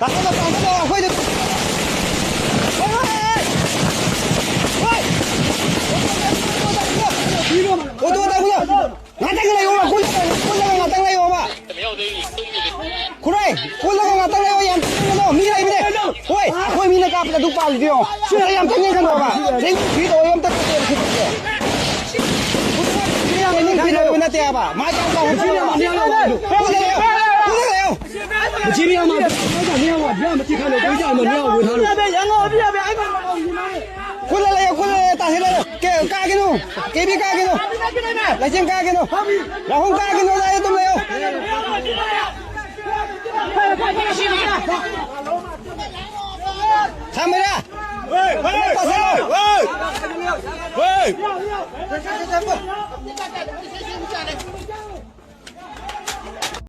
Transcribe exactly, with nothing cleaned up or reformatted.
ꯇꯥꯟꯊꯣꯛꯑꯣ, ꯇꯥꯟꯊꯣꯛꯑꯣ, ꯑꯩꯈꯣꯏꯗ꯫ ꯍꯣꯏ, ꯍꯣꯏ, ꯍꯣꯏ꯫ ꯑꯣꯇꯣ ꯇꯥꯟꯊꯣꯛꯑꯣ꯫ ꯉꯥꯛꯇꯪ ꯂꯩꯌꯣꯕ, ꯀꯨꯜꯂꯒ, ꯀꯨꯜꯂꯒ ꯉꯥꯛꯇꯪ ꯂꯩꯌꯣꯕ꯫ ꯈꯨꯔꯥꯏ, ꯀꯨꯜꯂꯒ ꯉꯥꯛꯇꯪ ꯂꯩꯌꯣ, ꯌꯥꯝ ꯇꯞꯅ ꯂꯩꯌꯣ, ꯃꯤ ꯂꯩꯕꯅꯦ꯫ ꯍꯣꯏ, ꯑꯩꯈꯣꯏ ꯃꯤꯅ ꯀꯥꯞꯄꯗ ꯑꯗꯨ ꯄꯥꯜꯂꯤꯗꯣ ꯌꯦꯡꯉꯣ꯫ ꯁꯤꯗ ꯌꯥꯝ ꯇꯞꯅ ꯀꯩꯅꯣꯕ꯫ ꯆꯦꯡ ꯐ꯭ꯔꯤ ꯇꯧꯋꯦ, ꯑꯝꯇ ꯀꯥꯞꯄꯣ, ꯁꯤ ꯇꯧꯋꯦ꯫ ꯆꯦꯡ ꯐ꯭ꯔꯤ ꯇꯧꯋꯦ ꯅꯠꯇꯦ ꯍꯥꯏꯕ꯫ ꯃꯥ ꯌꯥꯝ ꯆꯥꯎꯕ ꯐ꯭ꯔꯤ ꯇꯧꯋꯦ꯫ ꯀꯨꯜꯂ ꯂꯩꯌꯣ, ꯀꯨꯜꯂ ꯂꯩꯌꯣ꯫ ꯀꯨꯜꯂ ꯂꯩꯌꯣ, ꯀꯨꯜꯂ ꯂꯩꯌꯣ, ꯇꯥꯁꯤꯜꯂ ꯂꯩꯌꯣ꯫ ꯀꯦ-, ꯀꯥꯒꯤꯅꯨ, ꯀꯦꯕꯤ ꯀꯥꯒꯤꯅꯨ, ꯂꯥꯏꯁꯦꯟ ꯀꯥꯒꯤꯅꯨ, ꯔꯥꯍꯨꯜ ꯀꯥꯒꯤꯅꯨ, ꯑꯗꯥꯏꯗ ꯑꯗꯨꯝ ꯂꯩꯌꯣ꯫ ꯊꯝꯃꯤꯔꯥ? ꯄꯥꯁꯤꯜꯂꯣ꯫